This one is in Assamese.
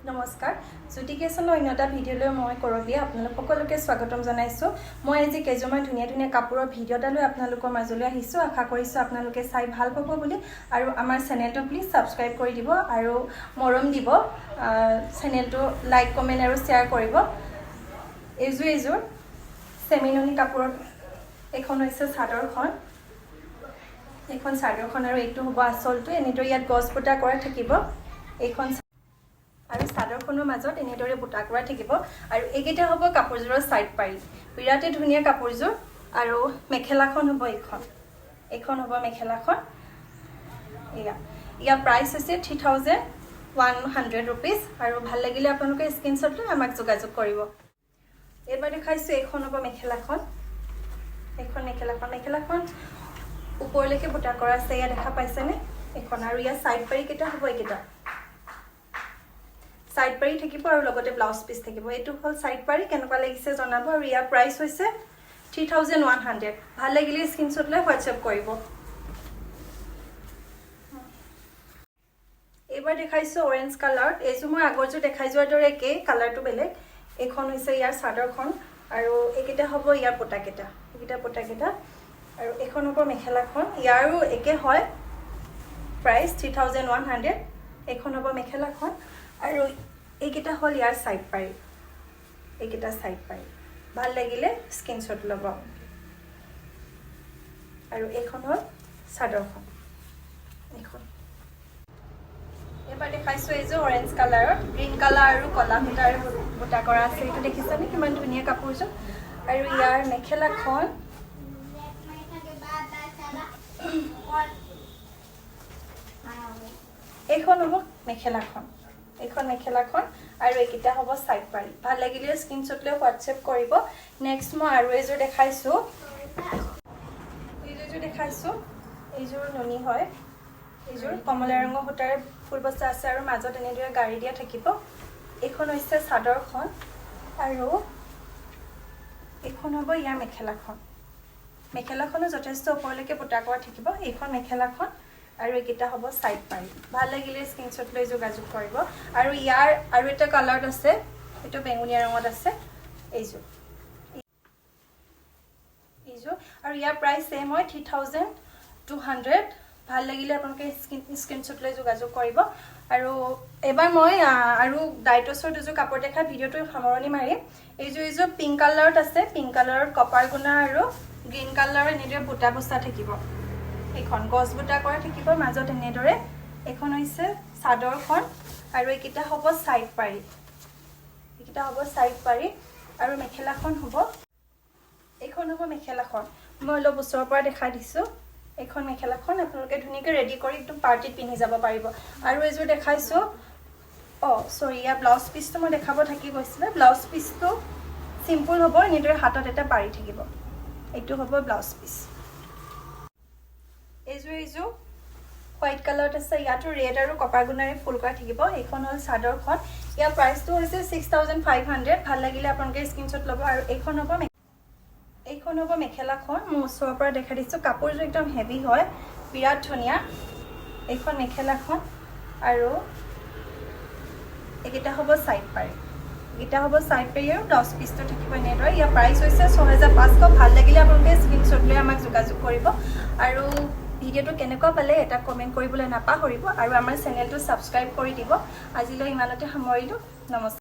নমস্কাৰ, জ্যোতি কিচেনৰ অন্য এটা ভিডিঅ'লৈ মই কৰবীয়ে আপোনালোক সকলোকে স্বাগতম জনাইছোঁ। মই আজি কেইযোৰমান ধুনীয়া ধুনীয়া কাপোৰৰ ভিডিঅ' এটা লৈ আপোনালোকৰ মাজলৈ আহিছোঁ। আশা কৰিছোঁ আপোনালোকে চাই ভাল পাব বুলি আৰু আমাৰ চেনেলটো প্লিজ ছাবস্ক্ৰাইব কৰি দিব আৰু মৰম দিব। চেনেলটো লাইক, কমেণ্ট আৰু শ্বেয়াৰ কৰিব। এইযোৰ চেমিনুনি কাপোৰৰ। এইখন হৈছে চাদৰখন। এইখন চাদৰখন আৰু এইটো হ'ব আচলটো। এনেদৰে ইয়াত গছ বুটা কৰা থাকিব এইখন আৰু চাদৰখনৰ মাজত এনেদৰে বুটা কৰা থাকিব। আৰু এইকেইটা হ'ব কাপোৰযোৰৰ ছাইড পাৰি। বিৰাটেই ধুনীয়া কাপোৰযোৰ। আৰু মেখেলাখন হ'ব এইখন। এইখন হ'ব মেখেলাখন। এয়া ইয়াৰ প্ৰাইচ হৈছে ₹3100। আৰু ভাল লাগিলে আপোনালোকে স্ক্ৰীনশ্বট লৈ আমাক যোগাযোগ কৰিব। এইবাৰ দেখাইছোঁ, এইখন হ'ব মেখেলাখন। এইখন মেখেলাখন। মেখেলাখন ওপৰলৈকে বুটা কৰা আছে, এয়া দেখা পাইছেনে? এইখন। আৰু ইয়াৰ ছাইড পাৰি কেইটা হ'ব? এইকেইটা ছাইড পাৰি থাকিব আৰু লগতে ব্লাউজ পিচ থাকিব। এইটো হ'ল ছাইড পাৰি। কেনেকুৱা লাগিছে জনাব। আৰু ইয়াৰ প্ৰাইচ হৈছে 3100। ভাল লাগিলে স্ক্ৰীনশ্বট লৈ হোৱাটছএপ কৰিব। এইবাৰ দেখাইছোঁ অৰেঞ্জ কালাৰত। এইযোৰ মই আগৰযোৰ দেখাই যোৱাৰ দৰে একেই, কালাৰটো বেলেগ। এইখন হৈছে ইয়াৰ চাদৰখন আৰু এইকেইটা হ'ব ইয়াৰ পোতাকেইটা। এইকেইটা পোতাকেইটা আৰু এইখন হ'ব মেখেলাখন। ইয়াৰো একে হয় প্ৰাইচ, 3100। এইখন হ'ব মেখেলাখন আৰু এইকেইটা হ'ল ইয়াৰ ছাইড পাৰি। এইকেইটা ছাইড পাৰি। ভাল লাগিলে স্ক্ৰীনশ্বট ল'ব। আৰু এইখন হ'ল চাদৰখন এইখন। এইবাৰ দেখাইছোঁ এইযোৰ অৰেঞ্জ কালাৰত, গ্ৰীণ কালাৰ আৰু ক'লা সূতাৰে বুটা কৰা আছে। এইটো দেখিছানে, কিমান ধুনীয়া কাপোৰযোৰ? আৰু ইয়াৰ মেখেলাখন, এইখন হ'ব মেখেলাখন। এইখন মেখেলাখন আৰু এইকেইটা হ'ব ছাইড পাৰি। ভাল লাগিলে স্ক্ৰীনশ্বট লৈ হোৱাটছএপ কৰিব। নেক্সট মই আৰু এযোৰ দেখাইছোঁ। এইযোৰ দেখাইছোঁ। এইযোৰ নুনি হয়। এইযোৰ কমলা ৰঙৰ সূতাৰে ফুল বচা আছে আৰু মাজত এনেদৰে গাড়ী দিয়া থাকিব। এইখন হৈছে চাদৰখন আৰু এইখন হ'ব ইয়াৰ মেখেলাখন। মেখেলাখনো যথেষ্ট ওপৰলৈকে বুটা কৰা থাকিব। এইখন মেখেলাখন আৰু এইকেইটা হ'ব ছাইড পাৰি। ভাল লাগিলে স্ক্ৰীনশ্বট লৈ যোগাযোগ কৰিব। আৰু ইয়াৰ আৰু এটা কালাৰত আছে, এইটো বেঙুনীয়া ৰঙত আছে। এইযোৰ আৰু ইয়াৰ প্ৰাইচ ছেম হয়, 3200। ভাল লাগিলে আপোনালোকে স্ক্ৰীনশ্বট লৈ যোগাযোগ কৰিব। আৰু এইবাৰ মই আৰু ডাইটছৰ দুযোৰ কাপোৰ দেখা ভিডিঅ'টো সামৰণি মাৰিম। এইযোৰ পিংক কালাৰত আছে। পিংক কালাৰত কপাৰ গুণা আৰু গ্ৰীণ কালাৰৰ এনেদৰে বুটা বচা থাকিব। এইখন গছ বুটা কৰা থাকিব মাজত এনেদৰে। এইখন হৈছে চাদৰখন আৰু এইকেইটা হ'ব ছাইড পাৰি। এইকেইটা হ'ব ছাইড পাৰি আৰু মেখেলাখন হ'ব, এইখন হ'ব মেখেলাখন। মই অলপ ওচৰৰ পৰা দেখাই দিছোঁ। এইখন মেখেলাখন আপোনালোকে ধুনীয়াকৈ ৰেডি কৰি একদম পাৰ্টিত পিন্ধি যাব পাৰিব। আৰু এইযোৰ দেখাইছোঁ। অঁ, চৰি, ইয়াৰ ব্লাউজ পিচটো মই দেখাব থাকি গৈছিলে। ব্লাউজ পিচটো চিম্পুল হ'ব, এনেদৰে হাতত এটা পাৰি থাকিব। এইটো হ'ব ব্লাউজ পিচ। এইযোৰ হোৱাইট কালাৰত আছে। ইয়াতো ৰেড আৰু কপাৰ গুণাৰে ফুল কৰা থাকিব। এইখন হ'ল চাদৰখন। ইয়াৰ প্ৰাইচটো হৈছে 6500। ভাল লাগিলে আপোনালোকে স্ক্ৰীনশ্বট ল'ব। আৰু এইখন হ'ব মেখেলাখন। মই ওচৰৰ পৰা দেখাই দিছোঁ। কাপোৰযোৰ একদম হেভি হয়, বিৰাট ধুনীয়া। এইখন মেখেলাখন আৰু এইকেইটা হ'ব ছাইড পাৰি। এইকেইটা হ'ব ছাইড পাৰি আৰু ব্লাউজ পিচটো থাকিব এনেদৰে। ইয়াৰ প্ৰাইচ হৈছে 6500। ভাল লাগিলে আপোনালোকে স্ক্ৰীনশ্বট লৈ আমাক যোগাযোগ কৰিব। আৰু ভিডিঅ'টো কেনেকুৱা পালে এটা কমেণ্ট কৰিবলৈ নাপাহৰিব আৰু আমাৰ চেনেলটো ছাবস্ক্ৰাইব কৰি দিব। আজিলৈ ইমানতে সামৰিলোঁ। নমস্কাৰ।